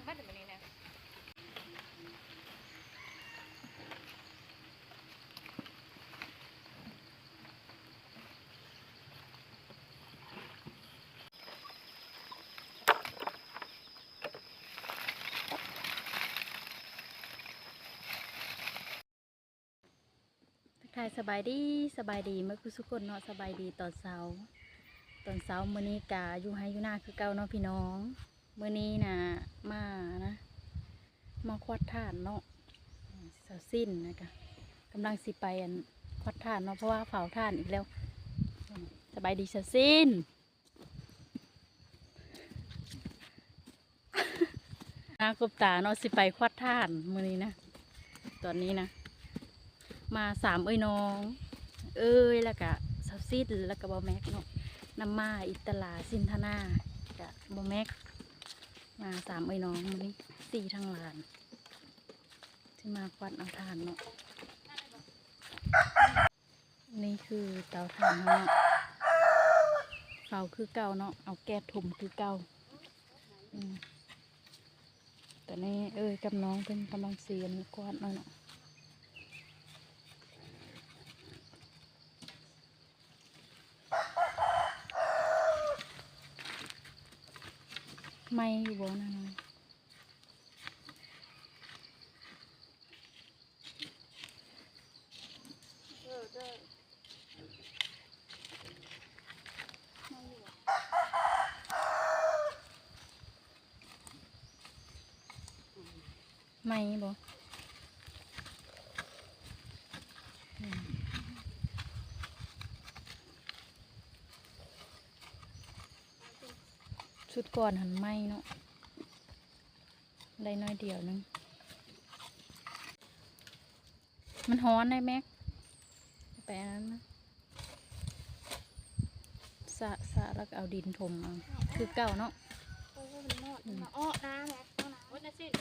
ບັດມື້ນີ້ນະ. ທັກທາຍສະບາຍດີ, ສະບາຍດີເໝິດຄູ່ສຸຄົນເນາະ, ສະບາຍດີຕອນເຊົ້າ. ຕອນເຊົ້າມື້ນີ້ກະຢູ່ໄຮ່ຢູ່ນາຄືເກົ່າເນາະພີ່ນ້ອງ. ມື້ນີ້ນະມານະ ມາຄວັດຖ່ານເນາະ, ສາວຊິນນະກະກຳລັງຊິໄປອັນຄວັດຖ່ານເນາະ ເພາະວ່າເຜົາຖ່ານອີກແລ້ວ. ສະບາຍດີສາວຊິນ. ໜ້າກົບຕາເນາະ ຊິໄປຄວັດຖ່ານມື້ນີ້ນະ. ຕອນນີ້ນະ ມາສາມເອື້ອຍນ້ອງ, ເອື້ອຍ ແລ້ວກະສາວຊິນ ແລ້ວກະບ່າວແມັກເນາະ, ນຳມາ ອິດຕະລາ ຊິນທະນາ ກະບ່າວແມັກ, ມາສາມເອື້ອຍນ້ອງມື້ນີ້ ສີ່ທັງຫຼານ ຊິມາຄວັດເອົາຖ່ານເນາະ. ນີ້ຄືເຕົາຖ່ານເຮົາເນາະ, ເຜົາຄືເກົ່າເນາະ, ເອົາແກັດຖົມຄືເກົ່າ. ອືມ ຕອນນີ້ເອື້ອຍກັບນ້ອງເພິ່ນກຳລັງຊິກວາດເອົາເນາະ. ໄໝ້ຢູ່ບໍ່ນະນ້ອງ? ໄໝ້ບໍ່? ອືມ ຊຸດກ່ອນຫັ້ນໄໝ້ເນາະ. ໄດ້ໜ້ອຍດຽວໜຶ່ງ. ມັນຮ້ອນໄດ໋ແມັກ, ໄປອັນນັ້ນນະ. ສະ ສະ ແລ້ວກໍເອົາດິນຖົມເອົາ ຄືເກົ່າເນາະ. ເອີ ມັນມອດ ອືມ ມາເອາະນາແມັກ ເອົານາ. ໂອ້ຍ ນາຊິນ.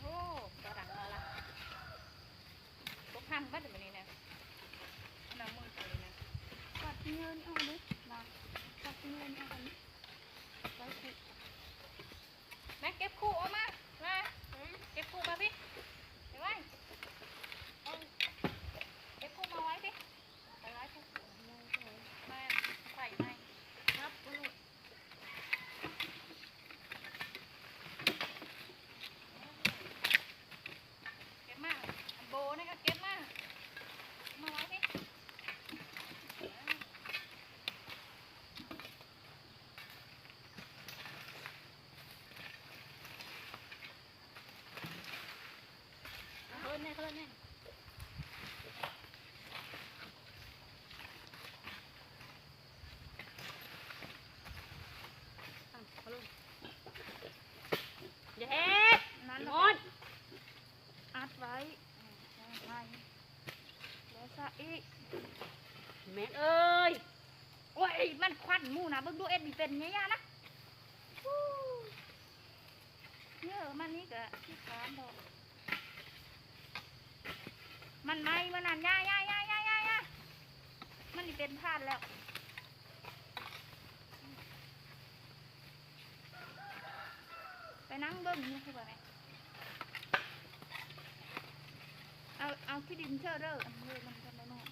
ໂອ້ ບໍ່ດັງແລ້ວລະ. ຕົກຫັ້ນບັດມື້ນີ້ນະ. ນ້ຳມືດເລີຍນະ. ປັດເງິນອອກເດ້ ມາ ປັດເງິນອອກ ໄວ້ ແມັກເກັບຄູ່ອອກມາ ມາ ເກັບຄູ່ມາພີ້ ໄປໄວ້ ເກັບຄູ່ມາໄວ້ພີ້ ໄປໄວ້ ມາ ໄຂໄມ້ ຮັບໂລດ. ເກັບມາ ອັນໂບນັ້ນກໍເກັບມາ ມາໄວ້ພີ້. ເອີ ເອີ ແນ່ ເອີ ແນ່. ອ່ະ ເອົາລົງ ຢ່າເຮັດ ນັ້ນ ມັນຮ້ອນ ອັດໄວ້ ອືມ ໄວ້ ແລ້ວຊະອີກ ແມັກເອີຍ. ໂອ້ຍ ມັນຄວັນໝູນະ ເບິ່ງດູ ເອັດບໍ່ເປັນຫຍັງນະ. ເອີ ມັນນີ້ກະຂີ້ຄ້ານດອກ ມັນໄໝ້ມື້ນັ້ນ ຢ່າ ຢ່າ ຢ່າ ມັນນີ້ເປັນຖ່ານແລ້ວ. ໄປນັ່ງເບິ່ງຢູ່ພຸ້ນແມ່. ເອົາ ເອົາຂີ້ດິນເຊີເດີ ອັນນີ້ມັນກໍໄດ້ນ້ອຍ.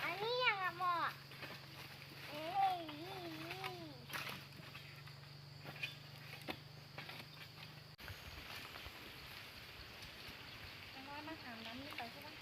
ອັນນີ້ຫຍັງລະໝໍ້? ເອີຍ ຈັກໜ້ອຍມາຖາມນຳນີ້ໄປຊະລະ. ເ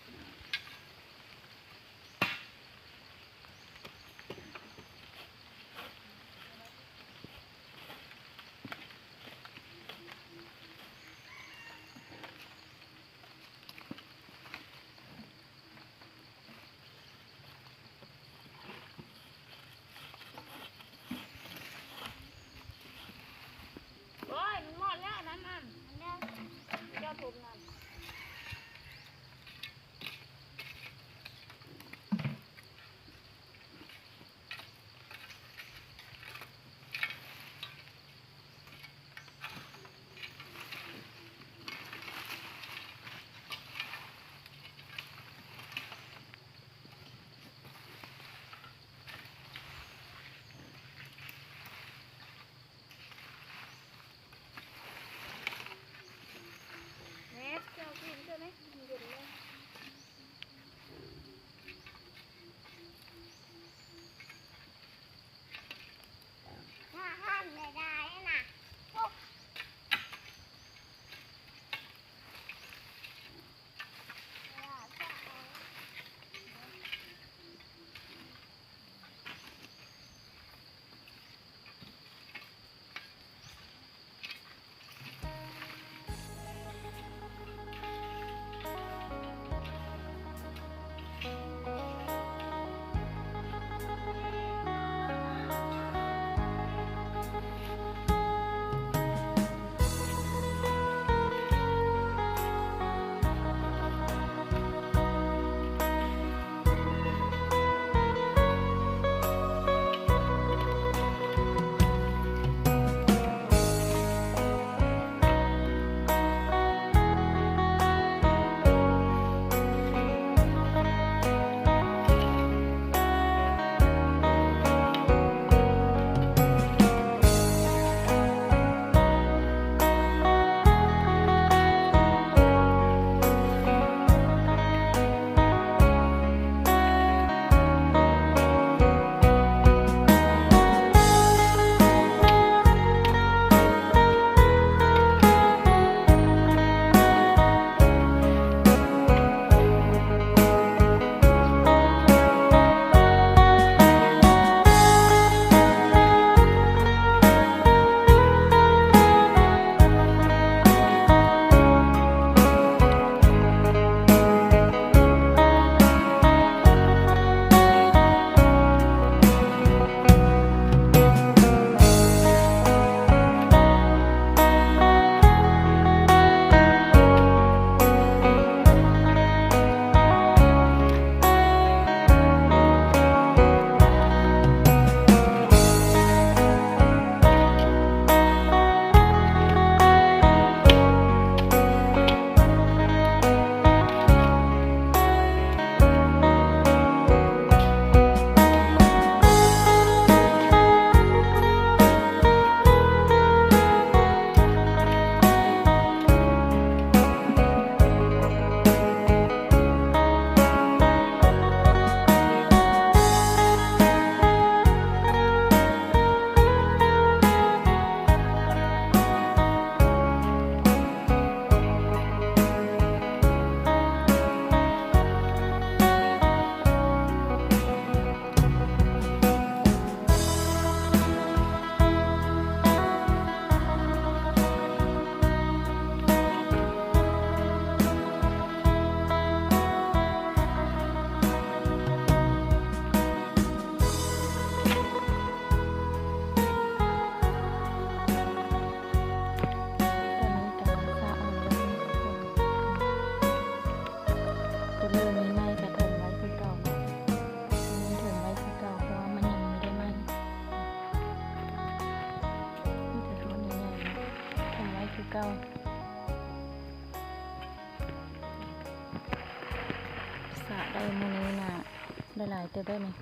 ຫຼາຍໆເຕີບແລ້ວນີ້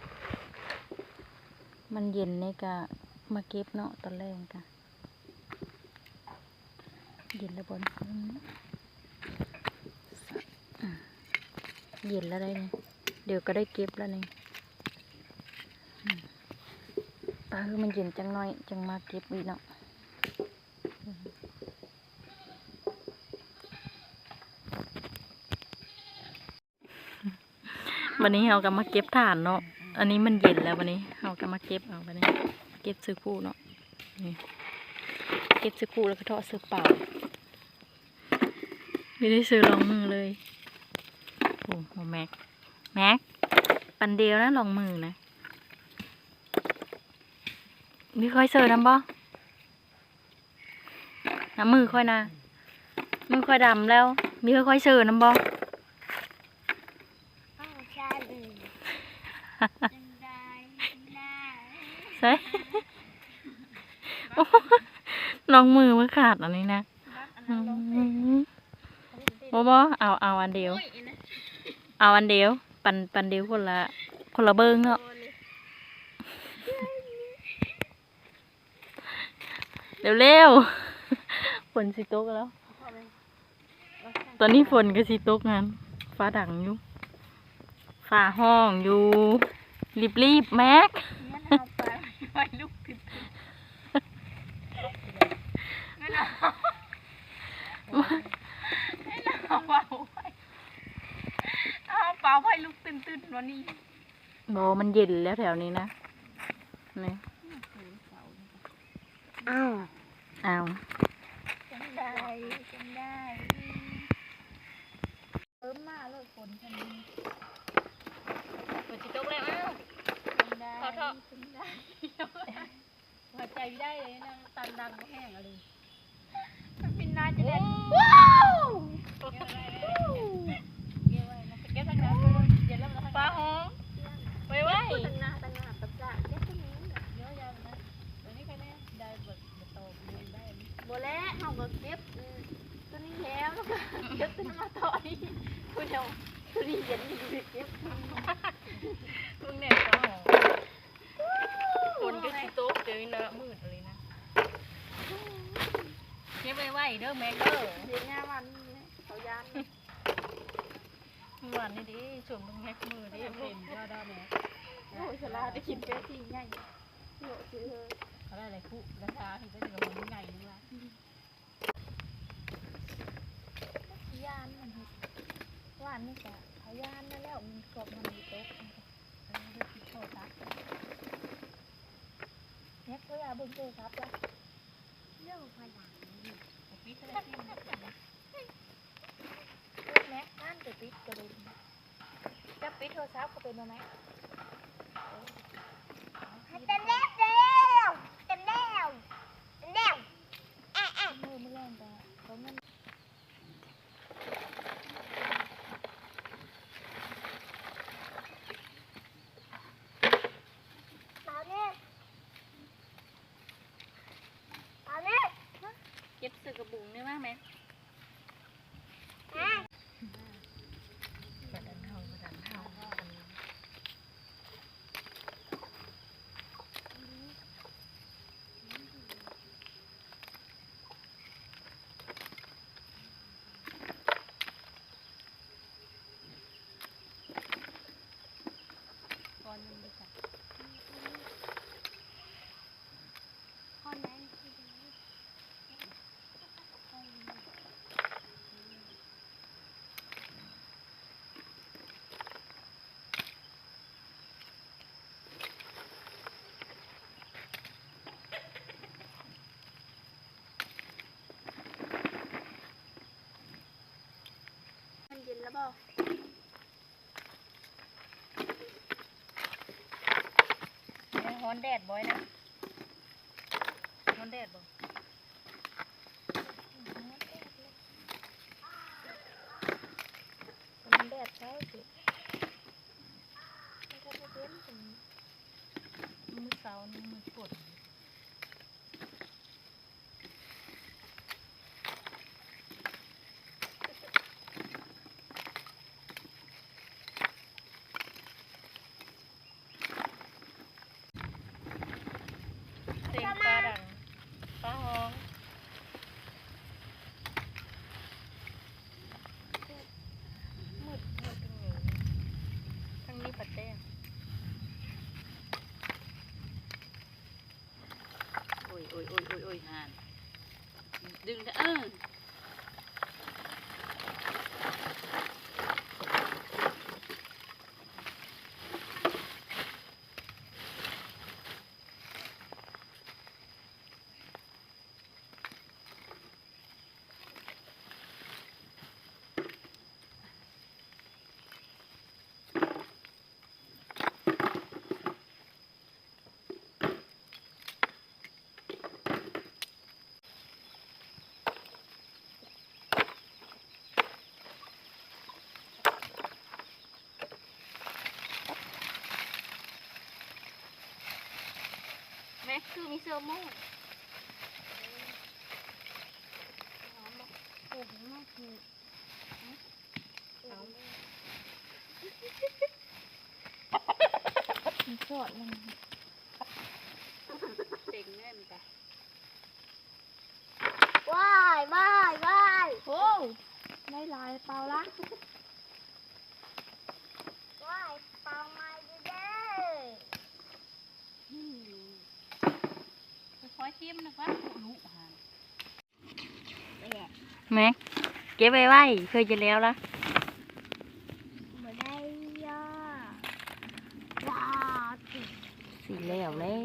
ມັນເຢັນນີ້ກະມາເກັບເນາະ ຕອນແລງກະ ເຢັນແລ້ວບໍ່ນີ້ ເຢັນແລ້ວໄດ໋ນີ້ ດຽວກະໄດ້ເກັບແລ້ວນີ້ ອືມ ຖ້າໃຫ້ມັນເຢັນຈັກໜ້ອຍຈັ່ງມາເກັບອີກເນາະ. ບັດນີ້ເຮົາກະມາເກັບຖ່ານເນາະ ອັນນີ້ມັນເຢັນແລ້ວ ບັດນີ້ເຮົາກະມາເກັບເອົາ ບັດນີ້ເກັບໃສ່ຄູ່ເນາະ ນີ້ ເກັບໃສ່ຄູ່ແລ້ວກະເທາະໃສ່ເປົາ ມີແຕ່ໃສ່ລອງມືເລີຍ. ໂອ້ ແມັກ ແມັກ ປັນດຽວນະ ລອງມືນະ ມີຂ້ອຍໃສ່ນຳບໍ່? ນຳມືຂ້ອຍນະ ມືຂ້ອຍດຳແລ້ວ ມີໃຫ້ຂ້ອຍເຊີນຳບໍ່? ໃສ່ ໂອ້ຍ ລອງມືມັນຂາດອັນນີ້ນະ ອືມ ບໍ່ ບໍ່ ເອົາ ເອົາອັນດຽວ ເອົາອັນດຽວ ປັນ ປັນດຽວຄົນລະ ຄົນລະເບິ່ງເນາະ. ເລັວໆ ຝົນຊິຕົກແລ້ວ ຕອນນີ້ຝົນກະຊິຕົກຫັ້ນ ຟ້າດັງຢູ່ ຟ້າຮ້ອງຢູ່ ລີບໆ ແມັກ ເອົາເປົາໄວ້ລຸກຕື່ນໆ ວັນນີ້. ບໍ່ ມັນເຢັນແລ້ວແຖວນີ້ນະ ນີ້ ອ້າວ ອ້າວ ຈັ່ງໃດ ຈັ່ງໃດ ເອີ ມາໂລດຝົນ ຝົນຊິຕົກແລ້ວ ອ້າວ ຈັ່ງໃດ ຂໍເທາະ ຈັ່ງໃດ. ຫາຍໃຈບໍ່ໄດ້ເລີຍນະ ຕັນດັງບໍ່ແຮງອີ່ຫຼີ ມັນປິ່ນໜ້າຈະແດດ ວ້າວ ເກັບໄວ້ນະ ເກັບໄວ້ນະ ເກັບທັງນັ້ນ ຟ້າຮ້ອງ ໄວໆ ຕັ້ງໜ້າ ຕັ້ງໜ້າ ປະຈະ ເກັບຕົວນີ້ ດຽວຢ່ານະ ຕົວນີ້ໃຄແນ່ ໄດ້ບໍ່ ບໍ່ຕໍ່ ບໍ່ໄດ້ ບໍ່ແລ້ວ ເຮົາກະເກັບ ອືມ ຕົວນີ້ແລ້ວ ແລ້ວກະເກັບຕົວນັ້ນມາຕໍ່ອີກ ຜູ້ດຽວ ຕົວນີ້ເຢັນຢູ່ ເກັບ ເບິ່ງແນ່ ຟ້າຮ້ອງ. ຝົນກະຊິຕົກເດີນະ ມືດເລີຍນະ ເກັບໄວໆເດີແມັກເດີ ເຮັດຫຍ້າຫວ່ານນີ້ແຫຼະ ເຂົາຢ້ານ ຫວ່ານນີ້ເດ້ ຊົມເບິ່ງແມັກມືເດ້ ເຕັມເດີແມ່ ໂອ້ຍ ສະຫຼາດໄດ້ກິນເປັດທີ່ໃຫຍ່ ໂລະຊື່ເຮີ ເຂົາໄດ້ຫຼາຍຄຸລາຄາ ເຫັນແຕ່ວ່າມັນໃຫຍ່ນີ້ລະ ຢ້ານມັນເຮັດ ຫວ່ານນີ້ກະເຂົາຢ້ານມາແລ້ວ ມັນກອບມັນບໍ່ຕົກ ແມັກ ເວລາເບິ່ງໂທລະສັບລະ ເບິ່ງພະດານ ແມັກ ນັ້ນໄປປິດກະເປັນ ຈະປິດໂທລະສັບກະເປັນບໍ່ແມັກ ເຕັມແລ້ວ ເຕັມແລ້ວ ເຕັມແລ້ວ ແອະ ແອະ ມື້ ມື້ແລງກະ ເກັບໃສ່ກະບຸງນີ້ມາແມ່ ມັນເຢັນລະບໍ່? ຮ້ອນແດດບໍ່ນະ? ຮ້ອນແດດບໍ່? ມັນແດດໃສຕິ? ມັນກໍບໍ່ເປັນ ມື້ເຊົ້ານີ້ມັນຝົນ. ດຶງ ເອີ ແມັກຄືມີເສື້ອໂມ່ງ ເອົາມາ ເອົາມາ ເອົາ ມັນສອດມັນ ເຕັງແນ່ນກະ ວ້າຍ ວ້າຍ ວ້າຍ ໂອ້ ໄດ້ຫຼາຍເປົ່າລະ ວ້າຍ ເປົ່າໃໝ່ເດີ ອືມ ຄ່ອຍໆ ຖິ້ມນະ ວ່າລຸຫັ້ນ ແມັກ ເກັບໄວໆ ເພື່ອຈະແລ້ວລະ ບໍ່ໄດ້ ຢ່າ ຢ່າ ຊິແລ້ວແລ້ວ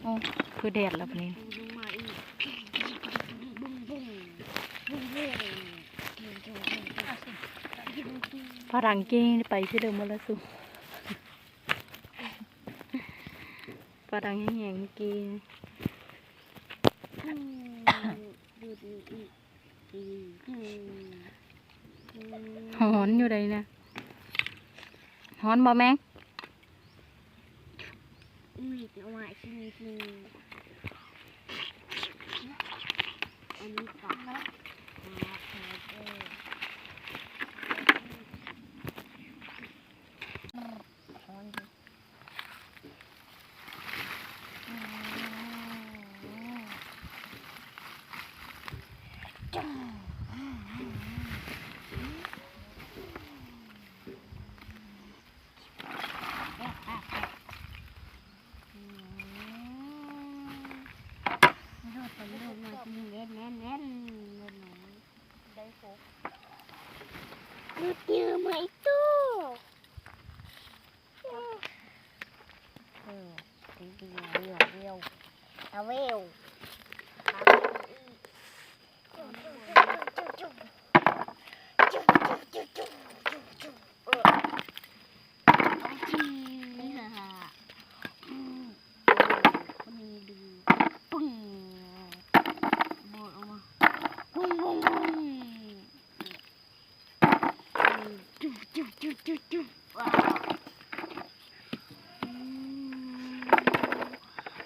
ໂອ້ ຄືແດດລະບາດນີ້ ຝຣັ່ງເກັ່ງໄປຊິເດີ ມື້ລະສຸ ຝຣັ່ງແຮງໆ ເມື່ອກີ້ ຮ້ອນຢູ່ໃດນະ ຮ້ອນບໍ່ແມັກ?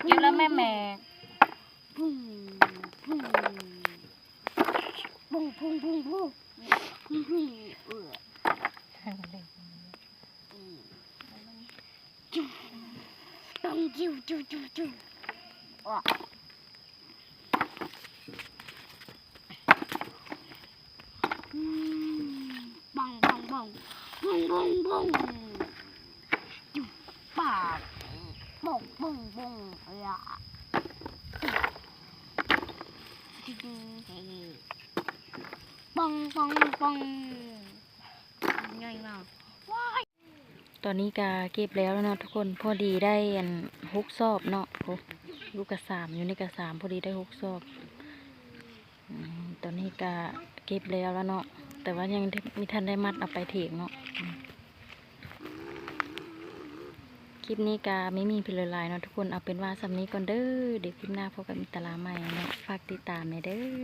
ເກັບແລ້ວແມ່ ແມ່ ຕອນນີ້ກະເກັບແລ້ວແລ້ວເນາະທຸກຄົນ ພໍດີໄດ້ອັນຫົກສອບເນາະ ໂອ້ ຢູ່ກະສາມ ຢູ່ໃນກະສາມ ພໍດີໄດ້ຫົກສອບ ອືມ ຕອນນີ້ກະເກັບແລ້ວແລ້ວເນາະ ແຕ່ວ່າຍັງ ຍັງບໍ່ທັນໄດ້ມັດເອົາໄປຖຽງເນາະ ອືມ ຄລິບນີ້ກະມີ ມີພຽງຫຼາຍໆເນາະທຸກຄົນ ເອົາເປັນວ່າສ່ຳນີ້ກ່ອນເດີ ດຽວຄລິບໜ້າພົບກັບອິດຕະລາໃໝ່ເນາະ ຝາກຕິດຕາມແດ່ເດີ.